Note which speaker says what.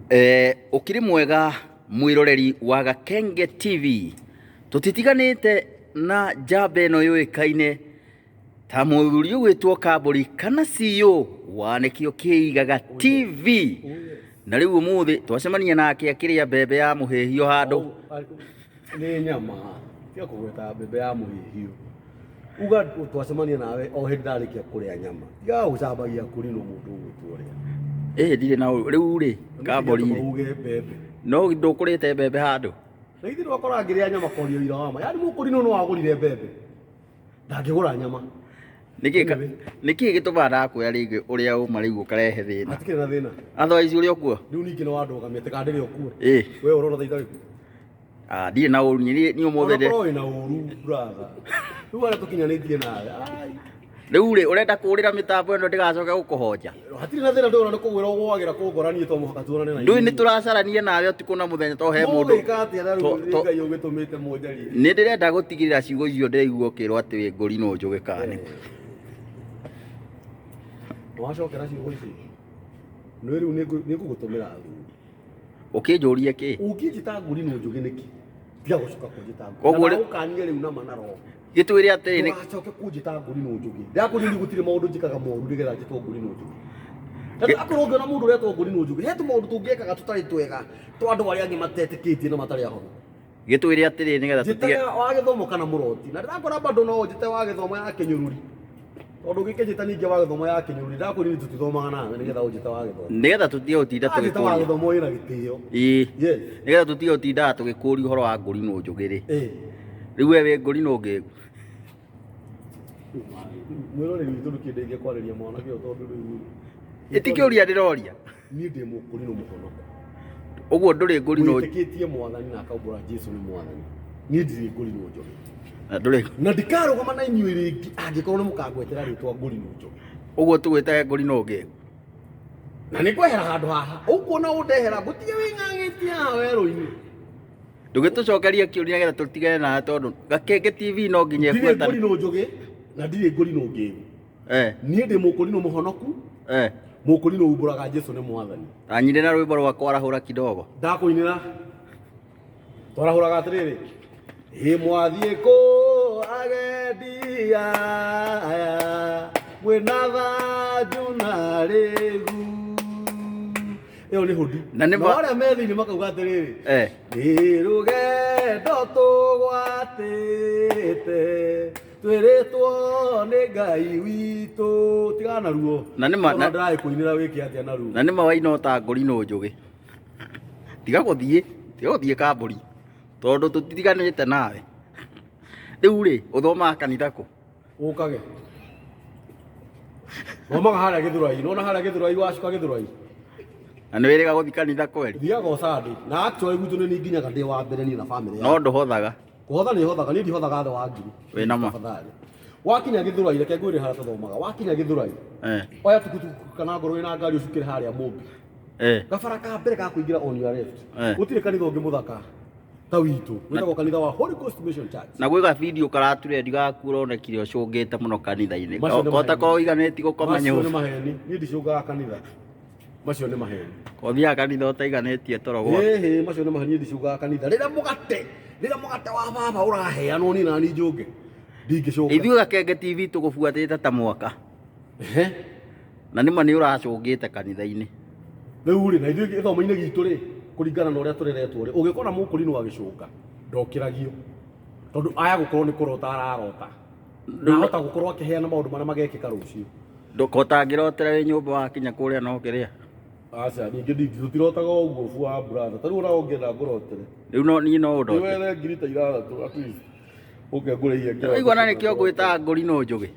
Speaker 1: Ũkĩrĩ mwega mwĩroreri wa Gakenge TV, tũtitiganĩte na njamba ĩno yũĩkaine ta mũthuri ũgwĩtwo Kambũri kana CEO wa nĩkĩo Kĩigaga TV. Na rĩu ũmũthĩ twacemania nake akĩrĩa mbembe ya mũhĩhio handũ.
Speaker 2: Nĩ nyama, tiga kũgweta mbembe ya mũhĩhio. Uga twacemania nawe o hĩndĩ ndarĩkia kũrĩa nyama. Tiga gũcambagia kũrinwo mũndũ ũgwĩtwo ũrĩa.
Speaker 1: Ĩĩ ndirĩ na ũru. Rĩu rĩ, Kambũri rĩ,
Speaker 2: Uge mbembe.
Speaker 1: no ndũkũrĩte mbembe handũ?
Speaker 2: Na ithuĩ twakora ngĩrĩa nyama koria ũira wa ma. Yaani mũkũrinwo no agũrire mbembe. Ndangĩgũra nyama.
Speaker 1: Nĩkĩ nĩkĩ gĩtũmaga ndakwĩra rĩngĩ ũrĩa ũma rĩu ũkarehe thĩna?
Speaker 2: Hatikĩrĩ na thĩna.
Speaker 1: Otherwise ũrĩ o kuo?
Speaker 2: Rĩu ningĩ nĩ wandũgamia tiga ndĩrĩ o kuo.
Speaker 1: Ĩĩ.
Speaker 2: We ũrona ta itarĩ kuo.
Speaker 1: Ah, ndirĩ na ũru niĩ niĩ ũmũthĩ ndĩ.
Speaker 2: Onakorwo wĩna ũru brother. Rĩu harĩa tũkinyanĩtie nawe. Ai.
Speaker 1: Rĩu rĩ, ũrenda kũrĩra mĩtambo ĩno ndĩgacoke gũkũhonja?
Speaker 2: Hatirĩ na thĩna ndĩrona nĩ kũgwĩra ũgwagĩra kũngora niĩ to mũhaka tuonane na
Speaker 1: Ndũĩ nĩ tũracarania nawe ũtukũ na mũthenya to he mũndũ.
Speaker 2: Mũgwĩka atĩa na rĩu nĩ Ngai ũgĩtũmĩte mũnjarie.
Speaker 1: Nĩ ndĩrenda gũtigĩrĩra ciugo icio ndĩraigua ũkĩrwo atĩ wĩ ngũri no njũgĩ kana nĩ.
Speaker 2: Wacokera ciugo ici. Nĩ rĩu nĩ ngũgũtũmĩra athuri.
Speaker 1: Ũkĩnjũrie kĩ?
Speaker 2: Ũngĩnjĩta ngũri no njũgĩ nĩkĩ? Tiga gũcoka kũnjĩta ngũri.
Speaker 1: Koguo
Speaker 2: Na
Speaker 1: rĩ-
Speaker 2: ndagũkania rĩu nama na roho.
Speaker 1: Gĩtwĩre atĩrĩ nĩ
Speaker 2: Ndũgacoke kũnjĩta ngũri no njũgĩ. Ndakwĩrire niĩ gũtirĩ maũndũ njĩkaga moru nĩgetha njĩtwo ngũri no njũgĩ. Tondũ akorwo ũngĩona mũndũ ũretwo ngũri no njũgĩ, he tũmaũndũ tũngĩekaga tũtarĩ twega twa andũ arĩa angĩ matetĩkĩtie na matarĩ ahono.
Speaker 1: Gĩtwĩre atĩrĩ nĩgetha tũtige
Speaker 2: Njĩtaga wa gĩthomo kana mũroti. Na ndĩrakora bado no ũnjĩte wa gĩthomo ya kĩnyũrũri. Tondũ ũngĩkĩnjĩta ningĩ wa gĩthomo ya kĩnyũrũri, ndakwĩrire ithuĩ tũtithomaga nawe nĩgetha ũnjĩte wa gĩthomo.
Speaker 1: Nĩgetha tũtige gũtinda
Speaker 2: Anjĩta wa
Speaker 1: tũgĩkũria.
Speaker 2: gĩthomo wĩna gĩtĩo.
Speaker 1: Ĩĩ.
Speaker 2: Yes.
Speaker 1: Nĩgetha tũtige gũtindaga tũgĩkũria ũhoro wa ngũri no njũgĩ rĩ.
Speaker 2: Ĩĩ.
Speaker 1: Rĩu we wĩ ngũri no ngĩgu.
Speaker 2: Mwĩroreri witũ ndũkĩndeithia kwarĩria mwanake ũyũ tondũ rĩu
Speaker 1: Ĩ ti kĩũria ndĩroria.
Speaker 2: Niĩ ndĩ mũkũrinũ mũhonoku.
Speaker 1: Ũguo ndũrĩ ngũrinũ.
Speaker 2: Wĩtĩkĩtie mwathani na akaumbũra Jesu nĩ mwathani. Niĩ ndirĩ ngũrinũ njũgĩ.
Speaker 1: Na ndũrĩ.
Speaker 2: Na ndikarũgama na inyuĩ rĩngĩ angĩkorwo nĩ mũkangwetera rĩtwa ngũrinũ njũgĩ.
Speaker 1: Ũguo tũgwĩtage ngũrinũ ngĩgu.
Speaker 2: Na nĩ ngwehera handũ haha. Ũkuona ũndehera ngũtige wĩng'ang'ĩtie haha werũ-inĩ.
Speaker 1: Ndũgĩtũcokerie kĩũria nĩgetha tũtigane nawe tondũ Gakenge TV no nginya
Speaker 2: Ndirĩ
Speaker 1: ĩbuatane.
Speaker 2: ngũrinũ njũgĩ na ndirĩ ngũrinũ ngĩgu. Niĩ ndĩ mũkũrinũ mũhonoku. Mũkũrinũ umbũraga Jesu nĩ mwathani.
Speaker 1: Tanyinĩra na rwĩmbo rwa kwarahũra kidogo.
Speaker 2: Ndakũinĩra. Twarahũraga atĩrĩrĩ. Ĩ mwathiĩ kũ agendi aya mwĩna thanju na rĩgu. Ĩyo nĩ hũndi.
Speaker 1: Na nĩ
Speaker 2: Nao arĩa me thĩinĩ makauga atĩrĩrĩ. Nĩ rũgendo tũgwatĩte twĩrĩtwo nĩ Ngai witũ. Tigana na ruo.
Speaker 1: Na nĩ ma-
Speaker 2: Ona ndĩragĩkũinĩra wĩke atĩa na ruo.
Speaker 1: Na nĩ ma waina o ta ngũri no njũgĩ. Tiga gũthiĩ, tiga gũthiĩ kambũri tondũ tũtitiganĩte nawe. Rĩu rĩ, ũthomaga kanitha kũ?
Speaker 2: Ũkage. Thomaga harĩa Gĩthũrai. Nĩwona harĩa Gĩthũrai wacuka Gĩthũrai?
Speaker 1: Na nĩ wĩrĩga gũthiĩ kanitha kweri?
Speaker 2: Thiaga o Sunday. Na actually gwitũ nĩ niĩ nginyaga ndĩ wa mbere niĩ na family
Speaker 1: No ndũhothaga.
Speaker 2: Kũhotha nĩ hothaga, niĩ ndihothaga thĩ wa ngiri.
Speaker 1: Wĩ na ma?
Speaker 2: Tafadhali. Wakinya Gĩthũrai, reke ngwĩre harĩa tũthomaga. Wakinya Gĩthũrai, oya tukutuku kana ngorwo wĩna ngari ũcukĩre harĩa Mũmbi. Gabara ka mbere ga kũingĩra on your left. Gũtirĩ kanitha ũngĩ mũthaka ta witũ. Wĩtagwo kanitha wa Holy Ghost Mission Church.
Speaker 1: Na gwĩ ga video karaturendi gaku ũronekire ũcũngĩte mũno kanitha-inĩ.
Speaker 2: Macio nĩ
Speaker 1: Kota
Speaker 2: maheni.
Speaker 1: korwo ũiganĩtie gũkoma
Speaker 2: Macio nĩ
Speaker 1: nyũmba.
Speaker 2: maheni. Niĩ ndicũngaga kanitha. Macio nĩ maheni.
Speaker 1: Ũthiaga kanitha ũtaiganĩtie toro gwaku.
Speaker 2: Ĩhĩ, macio nĩ maheni, niĩ ndicũngaga kanitha. Rĩrĩa mũgate wa baba ũraheanwo niĩ nani njũnge. Ndingĩcũnga.
Speaker 1: Ithuĩ Gakenge TV tũgũbuatĩte ta mwaka. Na nĩma nĩ ũracũngĩte kanitha-inĩ.
Speaker 2: Rĩu rĩ, na ithuĩ gĩthomo-inĩ gitũ rĩ, kũringana na ũrĩa tũreretwo rĩ, ũngĩkora mũkũrinũ agĩcũnga, ndokĩragio. Tondũ aya gũkorwo nĩ kũrota ararota. Na ahota gũkorwo akĩheana maũndũ marĩa magekĩka rũciũ.
Speaker 1: Ndũkotangĩrotera wĩ nyũmba wakinya kũrĩa no kĩrĩa.
Speaker 2: Aca, ningĩ tũtirotaga ũguo bua brother. Ta rĩu ona ũngĩenda ngũrotere.
Speaker 1: Rĩu no niĩ no ũndote.
Speaker 2: Nĩ wethe ngiri ta ithathatũ at least. Ũke ngũrĩhie ngĩroto.
Speaker 1: Ũraigua na nĩkĩo ngwĩtaga ngũri no njũgĩ.